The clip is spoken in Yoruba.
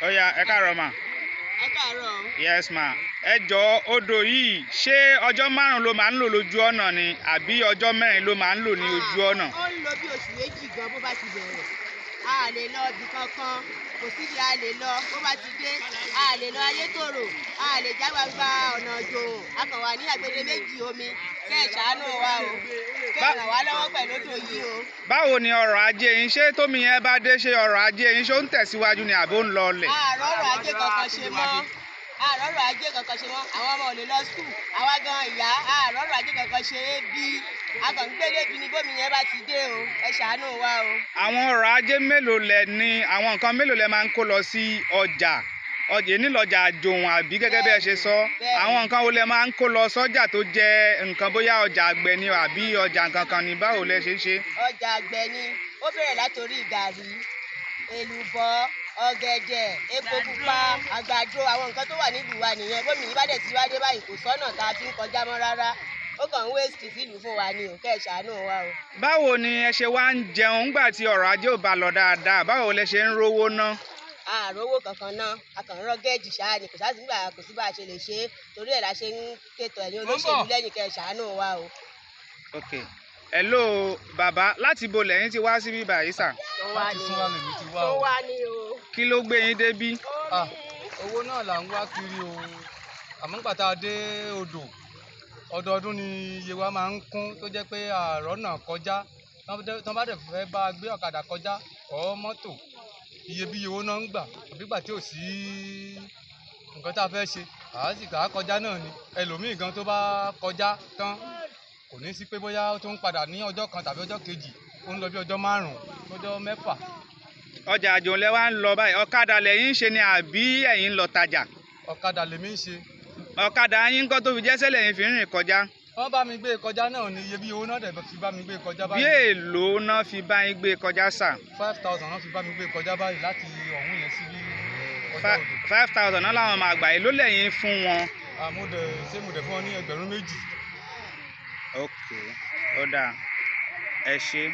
Ó yá, ẹ káàárọ̀ mà. Ẹ káàárọ̀ o. Yes ma. Ẹ jọ̀ọ́, odò yìí, ṣé ọjọ́ 5 ló máa ń lò lójú ọ̀nà ni àbí ọjọ́ 4 ló máa ń lò ní ojú ọ̀nà? Ó ń lo bí oṣù 2 gan bó bá ti bẹ̀rẹ̀. A lè lọ ibì kankan, kò síbi a lè lọ bó bá ti dé. A lè lọ Ayétòrò, a lè já gbangba ọ̀nà Ìjòhùn. A kàn wà ní àgbèdè méjì omi. Kẹ́ ẹ̀ ṣàánú wa o, kẹ́ ẹ̀ ràn wá lọ́wọ́ pẹ̀lú odò yìí o. Báwo ni ọrọ̀ ajé yín? Ṣé tómi yẹn bá dé, ṣé ọrọ̀ ajé yín ṣó ń tẹ̀síwájú ni àbó ń lọlẹ̀? Àrọ́rọ̀ ajé kankan ṣe mọ́, àrọ́rọ̀ ajé kankan ṣe mọ́. Àwọn ọmọ ò lè lọ school, àwa gan ìyá àrọ́rọ̀ ajé kankan ṣe é bí a kàn ń gbé débi ni bómi yẹn bá ti dé o. Ẹ ṣàánú wa o. Àwọn ọrọ̀ ajé mélòó lẹ ní? Àwọn nǹkan mélòó lẹ máa ń kó lọ sí ọjà? Ọjà nílọjà Àjòhùn, àbí gẹ́gẹ́ bí ẹ ṣe sọ? Bẹ́ẹ̀ni. Àwọn nǹkan wo lẹ máa ń kó lọ sọ́jà tó jẹ́ nǹkan, bóyá ọjà àgbẹ̀ ni àbí ọjà nǹkan kan ni? Báwo lẹ ṣe ń ṣe? Ọjà àgbẹ̀ ni. Ó bẹ̀rẹ̀ látòrí gàrí, èlùbọ́, ọ̀gẹ̀dẹ̀, epo pupa, àgbàdo. Àwọn nǹkan tó wà nílùú wa nìyẹn. Bómi yìí bá dẹ̀ ti wá dé báyìí, kò sọ́nà tá a fi ń kọjá mọ́ rárá. Ó kàn ń waste sílùú fún wa ni o. Kẹ́ ẹ̀ ṣàánú wa o. Báwo ni ẹ ṣe wá ń jẹun ńgbà tí ọrọ̀ ajé ò bá lọ dáadáa? Báwo lẹ ṣe ń rówó ná? Àròwó kankan náà, a kàn ń rọ gẹ́ẹ̀jì ṣáá ni. Kò sáà sígbà, kò sí bá a ṣe lè ṣe é. Torí ẹ̀ la ṣe ń kétọ̀ ẹ̀yin olóṣèlú lẹ́yìn, kẹ́ ẹ̀ ṣàánú wa o. Ok, hello bàbá, láti bo lẹ́yìn tí wá síbí báyìí sà? Tó wá Láti ní Súnra lèmi ti wá tó o. wá ní o. Kí ló gbé yín débí? Ah, owó náà là ń wá kiri o. Àmọ́ nígbà tá a dé odò, ọdọọdún ni iye wa máa ń kún tó jẹ́ pé àárọ̀ náà kọjá. Tán bá dẹ̀ fẹ́ bá a gbé ọ̀kadà kọjá ọ̀ mọ́tò, iyebíye owó náà ń gbà. Àbí ìgbà tí ò sí nǹkan tá a fẹ́ ṣe, àá sì kà á kọjá náà ni. Ẹlòmíì gan tó bá kọjá tán, kò ní sí pé bóyá ó tún ń padà ní ọjọ́ kan tàbí ọjọ́ kejì. Ó ń lọ bí ọjọ́ 5, ọjọ́ 6. Ọjà Àjòhùn lẹ wá ń lọ báyìí. Ọ̀kadà lẹ́yìn ń ṣe ni àbí ẹ̀yin ń lọ tajà? Ọ̀kadà lèmi ń ṣe. Ọ̀kadà yín ńkọ́, tó fi jẹ́sẹ̀ lẹ́yìn fi ń rìn kọjá? Wọ́n bá mi gbé e kọjá náà ní iyebíye owó náà dẹ̀ fi bá mi gbé e kọjá Bí báyìí. èèlò náà fi bá yín gbé kọjá sà? 5,000 náà fi bá mi gbé e kọjá báyìí láti ọ̀hún yẹn sí ọjà odò. 5,000 náà làwọn máa gbà. Èló lẹ́yìn fún wọn? Àmúdẹ̀ ṣé mo dẹ̀ fún ọ ní 2,000. Ok, ó dáa, ẹ ṣé. Yes.